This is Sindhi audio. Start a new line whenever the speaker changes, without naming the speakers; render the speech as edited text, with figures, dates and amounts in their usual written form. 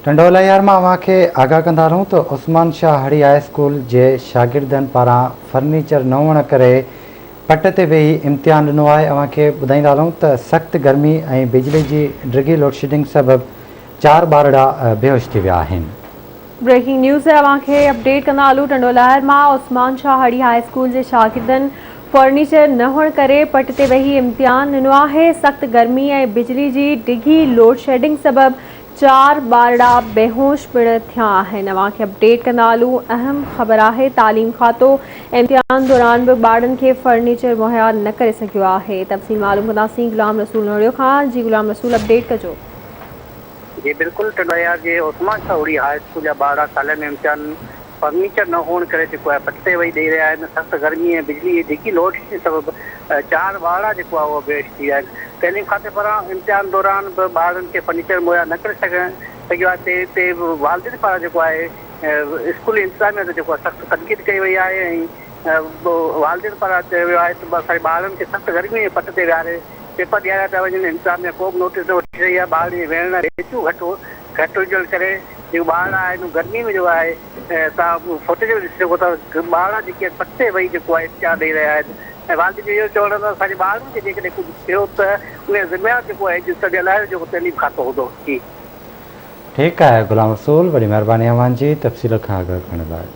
ٽنڊوالهيار مان اوهان کي آگاهه ڪندا رهون ته عثمان شاهه هڙي هاء اسڪول جي شاگردن پاران فرنيچر نه هئڻ ڪري پٽ تي ويهي امتحان ڏنو آهي اوهان کي ٻڌائيندا هلون ته سخت گرمي ۽ بجلي جي ڊگهي لوڊشيڊنگ سبب چار ٻارڙا بيهوش ٿي ويا آهن.
بريڪنگ نيوز اوهان کي اپڊيٽ ڪندا هلون ٽنڊوالهيار مان عثمان شاهه هڙي هاء اسڪول جي شاگردن فرنيچر نه هئڻ ڪري پٽ تي ويهي امتحان ڏنو آهي سخت گرمي ۽ بجلي جي ڊگهي لوڊشيڊنگ سبب چار ٻارڙا بيهوش پڻ ٿيا آهن اوهان کي اپڊيٽ ڪندا هلون اهم خبر آهي تعليم کاتو امتحان دوران به ٻارڙن کي فرنيچر مهيا نه ڪري سگهيو آهي تفصيل معلوم ڪنداسين غلام رسول نوڙيو کان جي غلام رسول اپڊيٽ ڪجو.
جي بلڪل ٽنڊوالهيار جي عثمان شاهوڙي هاء اسڪول جا ٻارڙا ساليانو امتحان فرنيچر نه هئڻ ڪري جيڪو آهي پٽ تي ويهي ڏئي رهيا آهن، سخت گرمي ۽ بجلي جي ڊگهي لوڊشيڊنگ سبب چار ٻارڙا جيڪو آهي اهو بيهوش ٿي ويا آهن. تعليم کاتي پاران امتحان دوران به ٻارڙن کي فرنيچر مهيا نه ڪري سگهيو آهي تي تي والدين پاران جيڪو آهي اسڪولي انتظاميا تي جيڪو آهي سخت تنقيد ڪئي وئي آهي ۽ والدين پاران چيو ويو آهي ته اسان جي ٻارڙن کي سخت گرمي ۽ پٽ تي ويهاري پيپر ڏياريا پيا وڃن، انتظاميا ڪو به نوٽيس نه وٺي رهي آهي، ٻارڙن جي ويهڻ لاء بينچون گهٽ گهٽ هجڻ ڪري جيڪي ٻارڙا آهن اهي گرمي ۾ جيڪو آهي توهان فوٽيج ۾ ڏسي سگهو ٿا ٻارڙا جيڪي آهن پٽ تي ويهي جيڪو آهي امتحان ڏئي رهيا آهن ۽ والدين جو اهو چوڻ آهي ته اسان جي ٻارڙن کي جيڪڏهن ڪجهه ٿيو ته ان جو ذميوار جيڪو آهي سڄي لاء جيڪو تعليم کاتو هوندو جي.
ٺيڪ آهي غلام رسول وڏي مهرباني اوهان جي تفصيل کان آگاهه ڪرڻ لاء.